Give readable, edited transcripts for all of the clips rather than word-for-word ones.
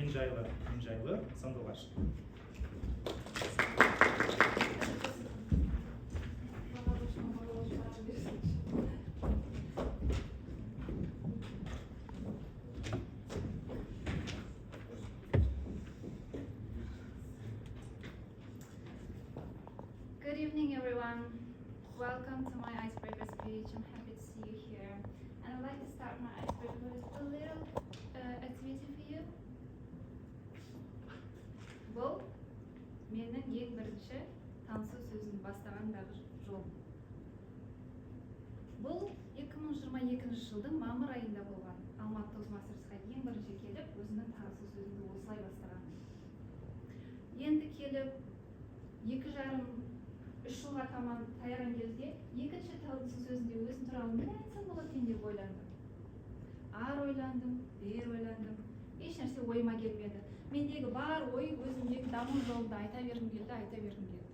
Мен жайлы, мен жайлы, Сандуғаш. Good evening, everyone. Welcome to my icebreaker speech. I'm happy to see you here. And I'd like to start my icebreaker with a little activity for you. Бұл менің ең бірінші танысу сөзін бастағандағы жолым. Бұл 2022 жылдың мамыр айында болған. Алматы Toastmastersқа ең бірінші келіп, өзімнің танысу сөзімді осылай бастағанмын. Енді келіп, 2,5-3 жылға таман таяған кезде екінші танысу сөзінде өзім туралы не айтсам болады екен деп ойландым. Ары ойландым, бері ойландым. Ешнәрсе ойыма келмеді. Мендегі бар ой өзімдегі даму жолында айта бергім келді, айта бергім келді.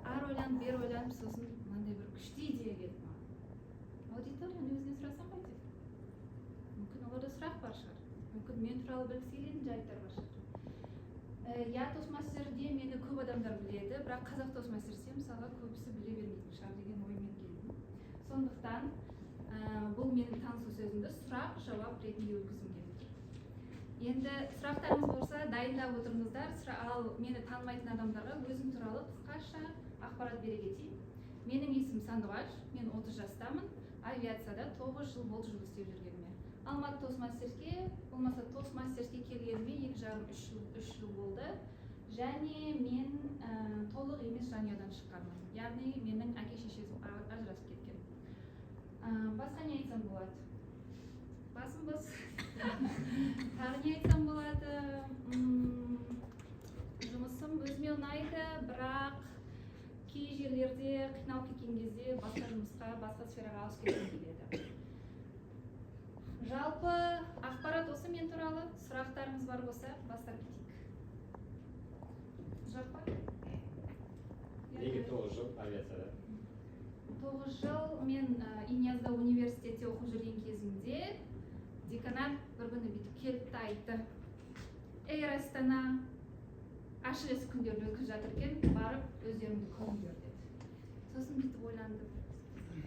Ары ойланып, бері ойланып, сосын мынандай бір күшті идея келді маған. Аудиторияның өзінен сұрасам қайтеді? Мүмкін, оларда сұрақ бар шығар. Мүмкін, мен туралы білгісі келетін жайттар бар шығар. Я Toastmasterде мені көп адамдар біледі, бірақ Қазақ Toastmastersте, мысалға, көбісі біле бермейтін шығар деген оймен келдім. Сондықтан бұл менің танысу сөзімді сұрақ жауап ретінде өткізгім келіп тұр. Енді сұрақтарыңыз болса, дайындап отырыңыздар. Ал мені танымайтын адамдарға өзім туралы қысқаша ақпарат бере кетейін. Менің есімім Сандуғаш, мен 30 жастамын, авиацияда 9 жыл болды жұмыс істеп жүргеніме. Алматы Toastmastersке, болмаса Toastmastersке келгеніме 2,5-3 жыл, 3 жыл болды. Және мен толық емес жанұядан шыққанмын. Яғни менің әке шешем ажырасып кеткен. Басқа не айтсам болады? Басым бос. Тағы не айтсам болады? Жұмысым өзіме ұнайды, бірақ кей жерлерде қиналып кеткен кезде басқа жұмысқа, басқа сфераға ауысып кеткім келеді. Жалпы ақпарат осы мен туралы. Сұрақтарыңыз бар болса, бастап кетейік. Сұрақ па? Неге 9 жыл авиацияда? 9 жыл мен Инязда университетте оқып жүрген кезімде деканат бір күні бүйтіп келіп те айтты: «Эйр Астана ашық есік күндерін өткізіп жатыр екен, барып өздеріңді көріңдер», — деді. Сосын бүйтіп ойландым,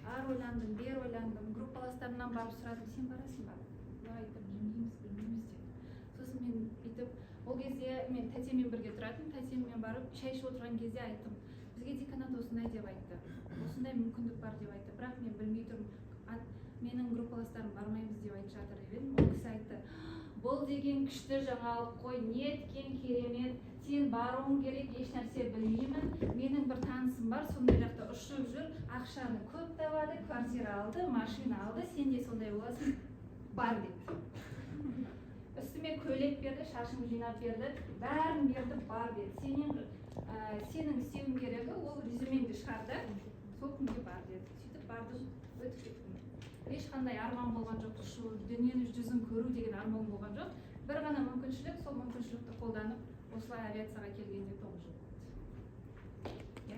ары ойландым, бері ойландым, группаластарымнан барып сұрадым: «Сен барасың ба?» Олар айтты: «Білмейміз, білмейміз», — деді. Сосын мен бүйтіп, ол кезде мен тәтеммен бірге тұратынмын, тәтеммен барып шай ішіп отырған кезде айттым: «Бізге деканат осындай деп айтты, осындай мүмкіндік бар деп айтты, бірақ мен білмей тұрмын, менің группаластарым бармаймыз деп айтып жатыр», — деп едім. Ол кісі айтты: «Бұл деген күшті жаңалық қой, неткен керемет, сен баруың керек. Ешнәрсе білмеймін, менің бір танысым бар, сондай жақта ұшып жүр, ақшаны көп табады, квартира алды, машина алды, сен де сондай боласың, бар», — деді. Үстіме көйлек берді, шашымды жинап берді, бәрін берді, бар деді. Сенен сенің істеуің керегі ол резюмеңді шығар да, сол күнге бар деді. Сөйтіп бардым, өтіп кеттім. Ешқандай арман болған жоқ, ұшу, дүниенің жүзін көру деген арман болған жоқ. Бір ғана мүмкіншілік, сол мүмкіншілікті қолданып, осылай авиацияға келгенде 9 жыл болды, иә.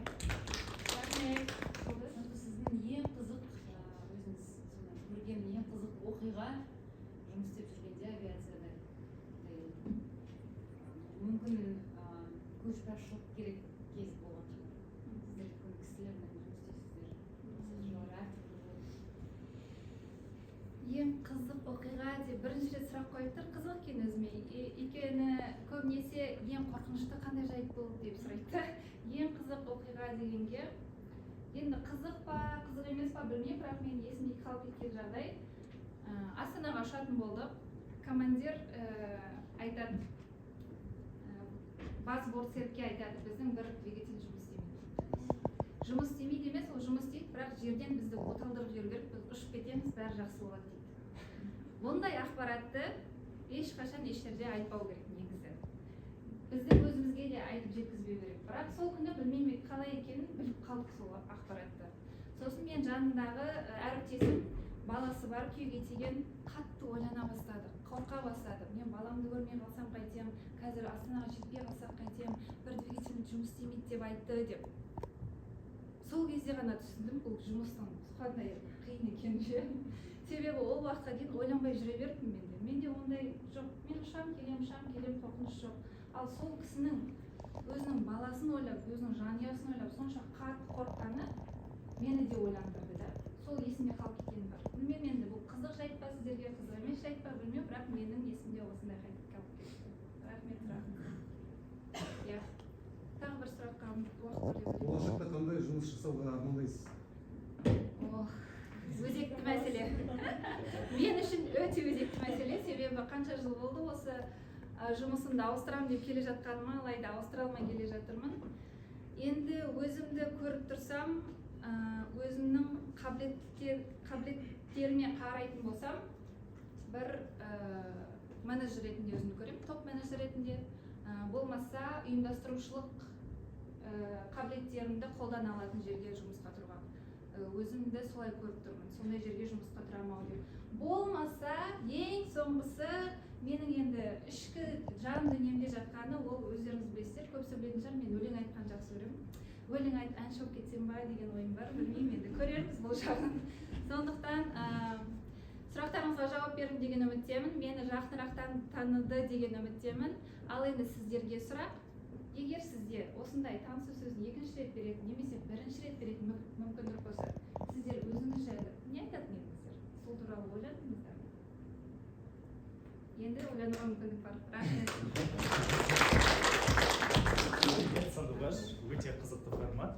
Рахмет. Болды. Жалпы сіздің ең қызық, өзіңіз сонда көрген ең қызық оқиға жұмыс істеп жүргенде авиацияда андай, мүмкін, көшбасшылық керек кез болған шығар. Сіздер үлкен кісілермен жұмыс істейсіздер, пассажирлар әртүрлі болады. Ең қызық оқиға деп бірінші рет сұрақ қойып тұр, қызық екен өзіме. Өйткені көбінесе ең қорқынышты қандай жайт болды деп сұрайды да. Ең қызық оқиға дегенге енді қызық па, қызық емес па, білмеймін, бірақ менің есімде қалып кеткен жағдай: Астанаға ұшатын болдық. Командир айтады, бас бортсерікке айтады: «Біздің бір двигатель жұмыс істемейді». Жұмыс істемейді емес, ол жұмыс істейді, бірақ жерден бізді оталдырып жіберу керек, біз ұшып кетеміз, бәрі жақсы болады дейді. Бұндай ақпаратты ешқашан еш жерде айтпау керек негізі, біздің өзімізге де айтып жеткізбеу керек. Бірақ сол күні, білмеймін қалай екенін, біліп қалдық сол ақпаратты. Сосын мен жанымдағы әріптесім, баласы бар, күйеуге тиген, қатты ойлана бастады, қорқа бастады: «Мен баламды көрмей қалсам қайтемін, қазір Астанаға жетпей қалсақ қайтемін, бір двигатель жұмыс істемейді деп айтты», — деп. Сол кезде ғана түсіндім бұл жұмыстың қандай қиын екенін ше. Себебі ол уақытқа дейін ойланбай жүре беріппін. Менде ондай жоқ, мен ұшамын. Ұшам, келем, ұшам, келем, қорқыныш жоқ. Ал сол кісінің өзінің баласын ойлап, өзінің жанұясын ойлап, сонша қатты қорыққаны мені де ойландырды да. Сол есімде қалып кеткені бар. Білмеймін енді, бұл қызық жайт па сіздерге, қызық емес жайт па, білмеймін, бірақ менің есімде осындай жайт қалып кетті. Рахмет сұрағыңызға. Иә, тағы бір сұраққа уақыт бар деп ойлаймын. Болашақта қандай жұмыс жасауға армандайсыз? Ох, өзекті мәселе. Мен үшін өте өзекті мәселе, себебі қанша жыл болды осы жұмысымды ауыстырамын деп келе жатқаныма, алайда ауыстыра алмай келе жатырмын. Енді өзімді көріп тұрсам, өзімнің қабілеттеріме қарайтын болсам, бір менеджер ретінде өзімді көремін, топ менеджер ретінде, болмаса ұйымдастырушылық қабілеттерімді қолдана алатын жерге жұмысқа тұруға. Өзімді солай көріп тұрмын, сондай жерге жұмысқа тұрамын ау деп. Болмаса, ең соңғысы, менің енді ішкі жан дүниемде жатқаны, ол өздеріңіз білесіздер, көбісі білетін шығар, мен өлең айтқанды жақсы көремін. Өлең айтып, әнші болып кетсем ба деген ойым бар. Білмеймін енді, көрерміз бұл жағын. Сондықтан сұрақтарыңызға жауап бердім деген үміттемін, мені жақынырақ таныды деген үміттемін. Ал енді сіздерге сұрақ: егер сізде осындай танысу сөзін екінші рет беретін немесе бірінші рет беретін мүмкіндік болса, сіздер өзіңіз жайлы не айтатын едіңіздер? Сол туралы ойландыңыздар ма? Енді ойлануға мүмкіндік бар. Рахмет. Рахмет, Сандуғаш, өте қызықты формат.